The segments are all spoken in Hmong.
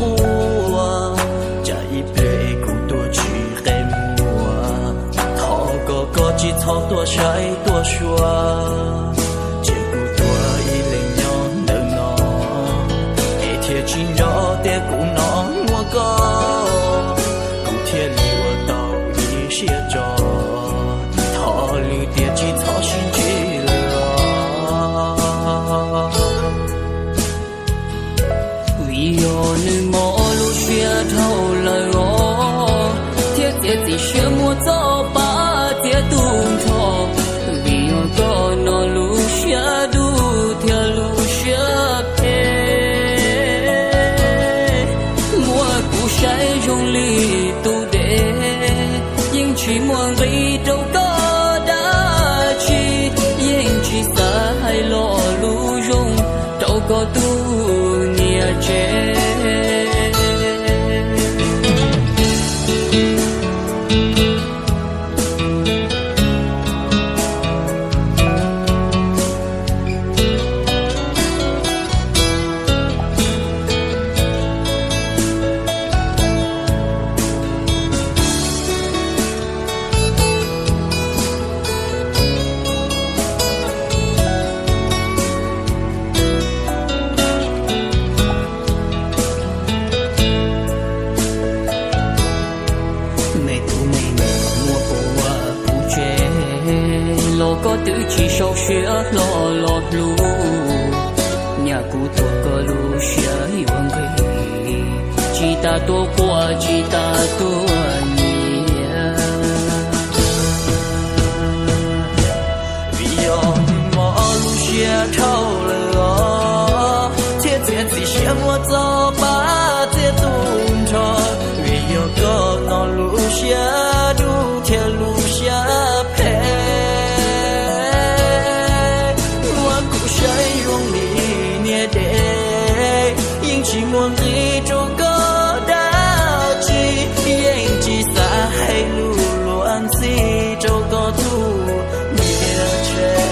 Ua cas ib pliag kuv tuaj tsis qe muag, thov koj koj tsis txhob tuaj saib tuaj xyuas, cia kuv tuag ib leeg nyob ntawm no, es thiaj tsis nco tias kuv no muaj koj, kuv thiaj li ua tau ib siab tso, thov lwm tiam tsis txhob sib ntsib lawm os. Vim yog nws mob lub siab dhau lawm os, thiaj txiav txim siab muab txoj pa txiav tu nrho. Vim yog koj no lub siab dub thiab lub siab phem, muab kuv saib zoo li tus dev, yeej tsis muaj nqis rau koj dab tsi, yeej tsis xav hais lo lus zoo rau koj tus niam tsev. Me tub me nyuam muaj puas ua kuv tsev, los koj twb tsis sau siab hlo los hlub. Nyaj kuv tuag koj lub siab yuav nqig, tsis tas tuaj quaj tsis tas tuaj nyiav. Vim yog nws mob lub siab dhau lawm os, thiaj txiav txim siab muab txoj pa txiav tu nrho. Vim yog koj no lub siab dub thiab lub siab phem, muab kuv saib zoo li niag dev, yeej tsis muaj nqis rau koj dab tsi, yeej tsis xav hais lus luag ntxhi rau koj tus niam tsev.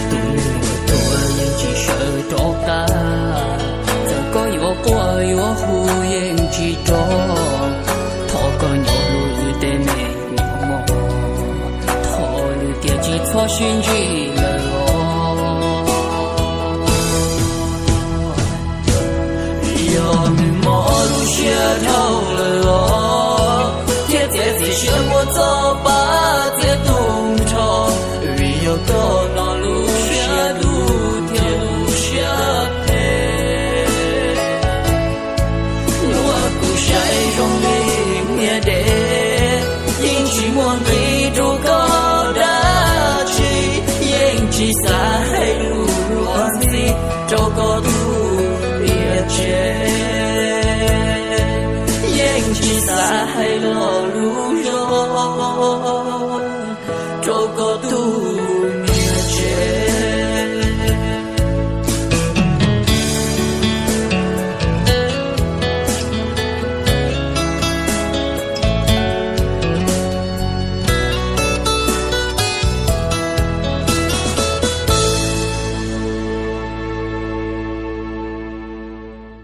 Tus neeg uas tuag yeej tsis sawv rov qab, txawm koj yuav quaj yuav hu yeej tsis rov. Thov koj nco lub wb tej me nyuam mog, thov lwm tiam tsis txhob sib ntsib lawm os. Vim yog nws mob lub siab dhau lawm os, thiaj txiav txim siab muab txoj pa txiav tu nrho. Vim yog koj no lub siab dub thiab lub siab phem, muab kuv saib zoo li niag dev, yeej tsis muaj nqis